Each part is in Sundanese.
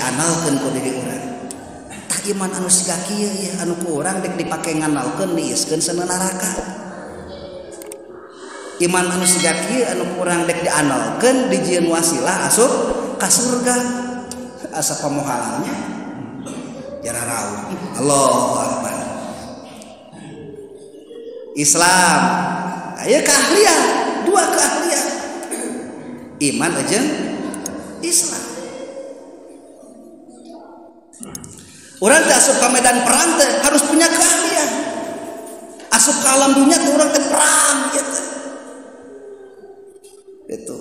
Diandalkeun ku diri urang. Tah iman anu siga kieu ieu anu ku urang dek dipake ngandalkeun diiskeun sana neraka. Iman anu siga kieu anu ku urang dek diandalkeun dijieun wasilah asup ka surga. Asa pamohalannya jara rauh. Allahu akbar. Islam aya keahlian, dua keahlian. Iman aja Islam. Orang teh asup ka medan perang teh harus punya keahlian. Asup ke alam dunia teh orang teh perang gitu. Itu.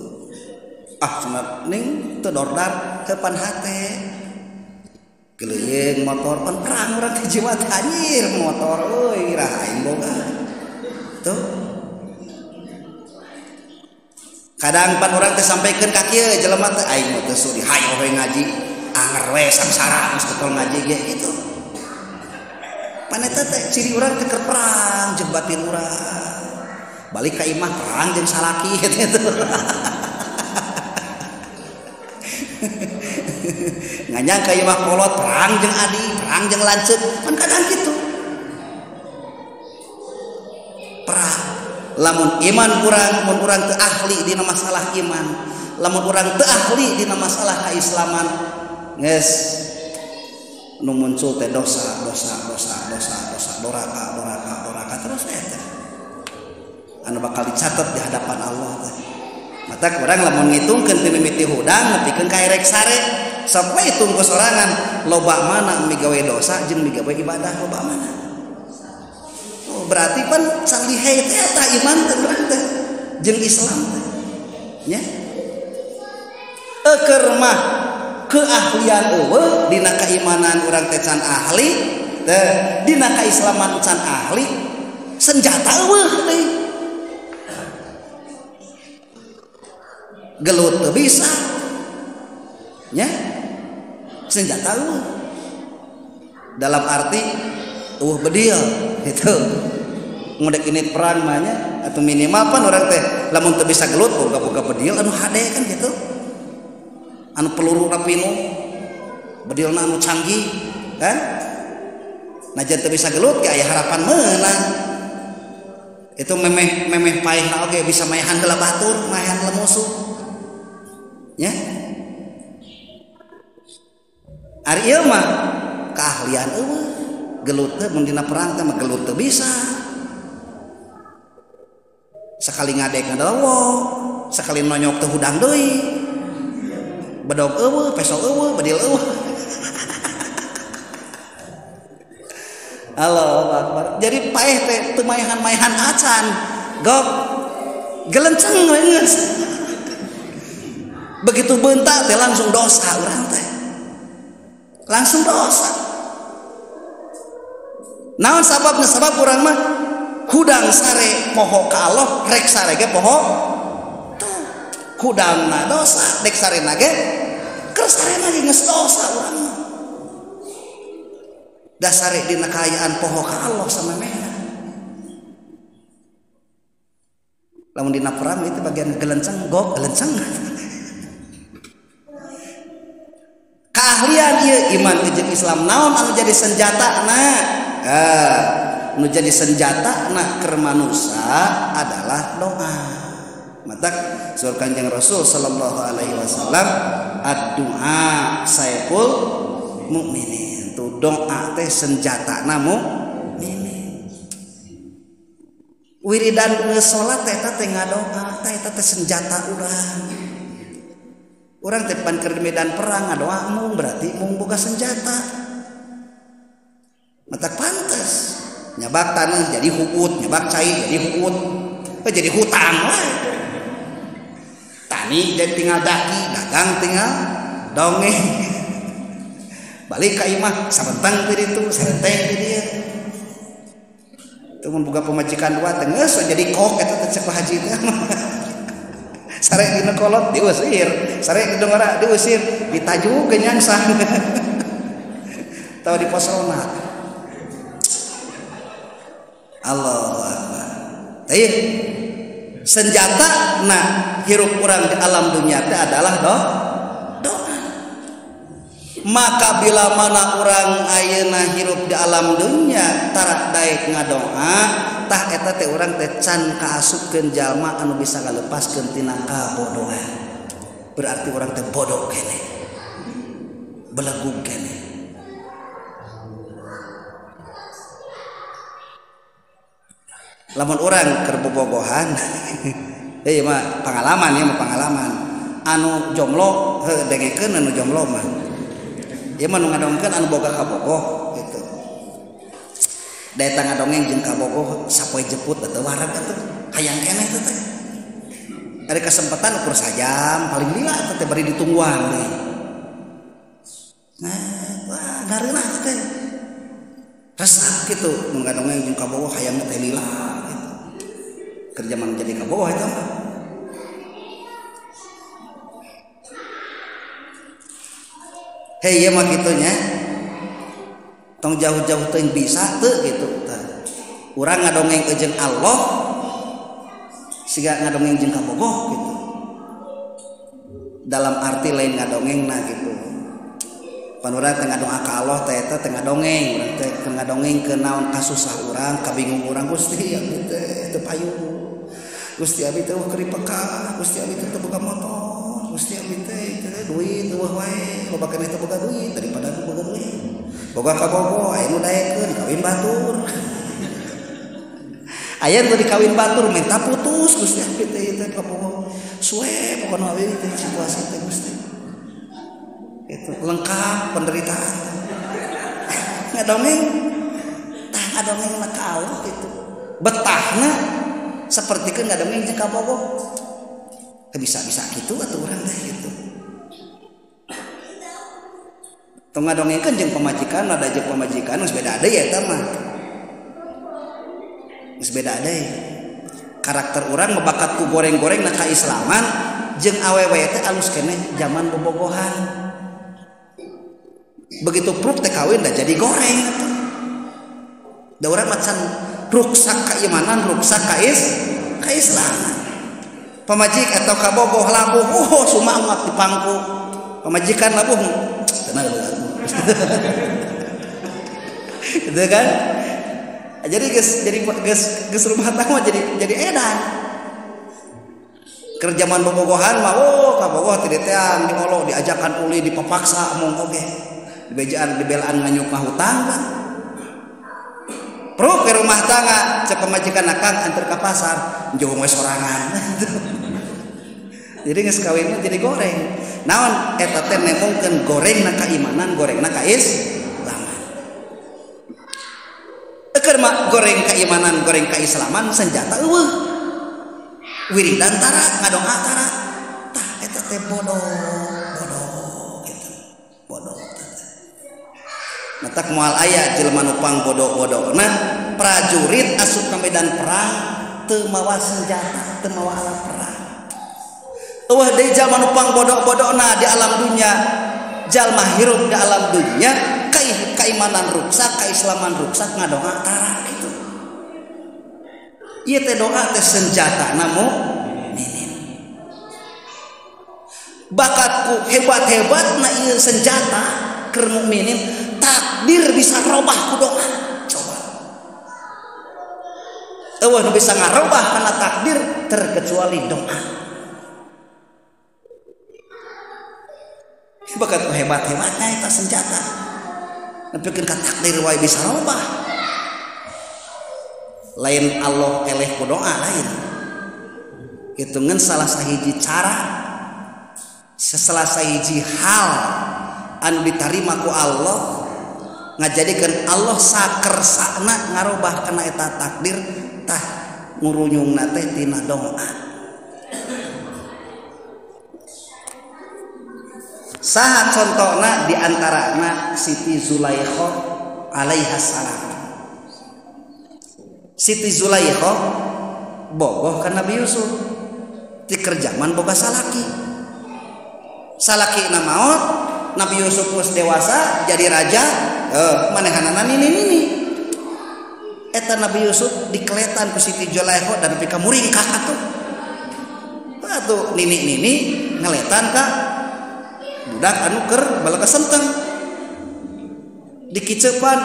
Ah cenah ning teu dordar heupan hate. Geleuyeung motor pan perang urang teh jiwa teh anjir motor euy iraha aing boga. Tuh. Kadang pan urang teh sampaikan ka kieu jelema teh aing mah teu sudi hayo we ngaji anger we sangsara geus getol ngaji ge gitu. Pan eta teh ciri urang teh keur perang jeung batin urang. Balik ka imah perang jeung salaki gitu. Nganyang ka imah kolot perang jeung adi, perang jeung lanceuk, pan kadang kitu. Perang. Lamun iman urang, mun urang teu ahli dina masalah iman, lamun urang teu ahli dina masalah keislaman, geus nu muncul teh dosa, dosa, dosa, dosa, dosa, doraka, doraka, doraka terus eta. Anu bakal dicatat di hadapan Allah teh. Mata urang lamun ngitungkeun ti mimiti hudang nepikeun ka erek sare, sok we hitung ku sorangan loba mana migawe dosa jeung migawe ibadah loba mana. Oh, berarti pan salihai teh eta iman teh urang teh jeung Islam teh. Nya. Eukeur mah keahlian eueuh dina keimanan urang teh can ahli teh, dina keislaman can ahli, senjata eueuh deui. Gelut teu bisa. Nya. Senjata eueuh. Dalam arti eueuh bedil gitu. Ngudek ini perang mah nya atau minimal pan urang teh lamun teu bisa gelut boga-boga bedil anu hade kan gitu. Anu peluru rapino bedilna anu canggih kan. Najan teu bisa gelut ge aya harapan meunang. Itu memeh memeh paehna oge bisa maehan heula batur, maehan heula musuh. Nya. Ari ieu mah keahlian eueuh. Gelut teh mun dina perang teh mah gelut teu bisa. Sekali ngadek ngadawo, sekali nonyok teh hudang deui. Bedog eueuh, peso eueuh, bedil eueuh. Allahu akbar. Jadi paeh teh teu maehan-maehan acan. Gok gelenceng we geus. Begitu bentak teh langsung dosa urang teh. Langsung dosa. Naon sababna? Sabab urang mah hudang sare poho ka Allah, rek sare ge poho tuh. Hudangna dosa, rek sarena ge keur sarena ge geus dosa urang mah. Dasare dina kaayaan poho ka Allah samemehna. Lamun dina perang itu bagian gelenceng, gok gelenceng. Keahlian ieu iman jeung Islam naon anu jadi senjata na? Nu jadi senjata na keur manusa adalah doa. Matak sur Kanjeng Rasul sallallahu alaihi wasallam ad-du'a saiful mukminin. Tuh doa teh senjata na mukminin. Wiridan geus salat teh eta teh ngadoa, teh eta teh senjata urang. Urang teh pan keur medan perang ngadoa mung berarti mung boga senjata. Matak pantes nyabak tanah jadi huut, nyabak cai jadi huut, jadi hutang we. Tani jadi tinggal daki, dagang tinggal dongeng. Balik ka imah sabentang ti ditu, sarenteng ti dieu. Teu mun boga pamajikan dua teh geus jadi kok eta teh cek haji teh. Sare dina kolot diusir, sare di dongora diusir, ditajuk ge nyangsang. Tahu di posrona. Allahu akbar. Teh senjata nah hirup urang di alam dunia teh adalah doa. Maka bila mana urang ayeuna hirup di alam dunya tara daek ngadoa tah eta teh urang teh can kaasupkeun jalma anu bisa ngalepaskeun tina kabodohan. Berarti urang teh bodoh keneh, belegug keneh. Lamun urang keur bobogohan ieu mah pangalaman, ieu mah pangalaman anu jomblo heuh dengekeun anu jomblo mah. Ieu mah nu ngadongkeun anu boga kabogoh gitu. Da eta ngadongeng jeung kabogoh sapoe jeput teh wareg atuh hayang keneh teh. Ada kesempatan ukur sajam paling lila teh bari ditungguan deui. Nah, wah ngareunah teh. Resep kitu mun ngadongeng jeung kabogoh hayang teh lila gitu. Keur jaman jadi kabogoh eta mah. Hei ieu mah kitu nya. Tong jauh-jauh teuing bisa teu gitu tah. Urang ngadongeng jeung Allah siga ngadongeng jeung kabogoh gitu. Dalam arti lain ngadongengna gitu. Pan urang teh ngadoa ka Allah teh eta teh ngadongeng, urang teh ngadongeng ke naon kasusah urang, kabingung urang Gusti abdi teh teu payu. Gusti abdi teh keur dipeka, Gusti abdi teh teu boga motor. Gusti abdi teh duit eueuh wae, loba keneh teu boga duit daripada nu boga duit. Boga kabogoh aya nu daekeun kawin batur. Aya nu dikawin batur minta putus Gusti abdi teh teh kabogoh. Suwe pokona we teh situasi teh Gusti. Itu lengkap penderitaan. Ngadongeng tah ngadongeng na ka Allah gitu. Betahna sapertikeun ngadongeng jeung kabogoh. Bisa-bisa gitu atuh urang teh gitu. Tong ngadongengkeun jeung pamajikan, ada jeung pamajikan geus beda deui eta mah. Geus beda deui. Karakter urang bakat ku goreng-goreng na kaislaman jeung awewe teh alus keneh zaman bobogohan. Begitu pruk teh kawin dah jadi goreng atuh. Da urang mah can ruksak keimanan, ruksak kaislaman. Pamajik atau kabogoh labuh, oh sumangat di pangku. Pamajikan labuh, tenang gitu kan? Jadi geus rumah tangga jadi edan. Keur jaman bobogohan mah oh kabogoh teu diteang, diolo, diajakan uli, dipapaksa mong oge. Dibejaan dibelaan nganyuk mah hutang kan. Pruk ke rumah tangga cek pamajikan akang anter ka pasar, jauh we sorangan. Jadi geus kawin mah jadi goreng. Naon eta teh nemongkeun gorengna kaimanan, gorengna kaislaman. Keur mah goreng keimanan, goreng keislaman senjata eueuh. Wiridan tara, ngadoa tara. Tah eta teh bodoh, bodoh gitu. Bodoh. Matak moal aya jelema nu pang bodoh-bodona, prajurit asup ka medan perang teu mawa senjata, teu mawa alat perang. Eueuh deui jalma nu pang bodoh-bodona di alam dunya, jalma hirup di alam dunya, keimanan ruksak, keislaman ruksak, ngadoa tara gitu. Ieu teh doa teh senjatana mukminin. Bakatku hebat-hebatna ieu senjata keur mukminin, takdir bisa robah ku doa. Coba. Eueuh nu bisa ngarobah kana takdir terkecuali doa. Bakat hebat-hebatna eta senjata. Nepikeun ka takdir wae bisa robah. Lain Allah eleh ku doa lain. Hitungan salah sahiji cara, salah sahiji hal anu ditarima ku Allah ngajadikeun Allah sakersana ngarobah kana eta takdir tah ngurunyungna teh tina doa. Saha contona di antarana Siti Zulaikha alaiha salam. Siti Zulaikha bogoh ka Nabi Yusuf ti keur jaman boga salaki. Salakina maot, Nabi Yusuf geus dewasa jadi raja, manehanana nini-nini. Eta Nabi Yusuf dikeletan ku Siti Zulaikha dan nepi ka muringkak atuh. Atuh nini-nini ngeletan ka budak anu keur balega senteng. Dikicepan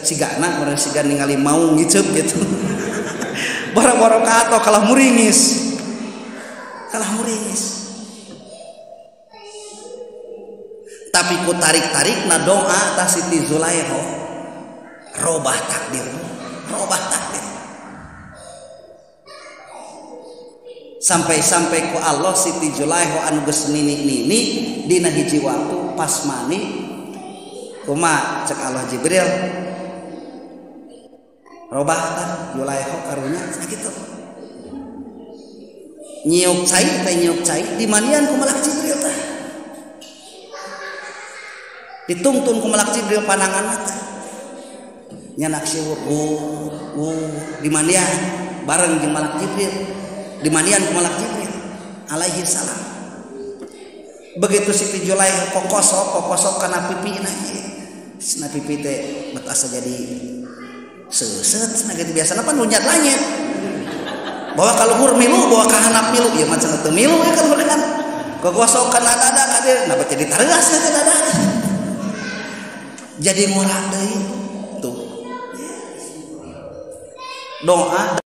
sigana meureun siga ningali maung ngiceup gitu. Boro-boro ka ato kalah muringis. Kalah muringis. Tapi ku tarik-tarik na doa tah Siti Zulaikha robah takdir, robah takdir. Sampai-sampai ku Allah Siti Zulaikha anu geus nini-nini dina hiji waktu pas mani kumaha cek Allah Jibril robah tah Zulaikha karunya sakitu. Nyiuk cai teh nyiuk cai dimanian ku malak Jibril tah. Ditungtun ku malak Jibril pananganna teh. Nyanak siwur dimanian bareng jeung malak Jibril. Dimanian ku malak Jibril alaihi salam. Begitu Siti Zulaikha kokosok kana pipina. Sina pipi teh bet asa jadi seuseut cenah gitu biasana pan lunyat lanyet. Bawa ka luhur milu, bawa ka handap milu, ieu mah cenah teu milu ya kan kan. Kokosok kana dada ka dieu, nah jadi tareuas ka dada. Jadi ngora deui tuh. Doa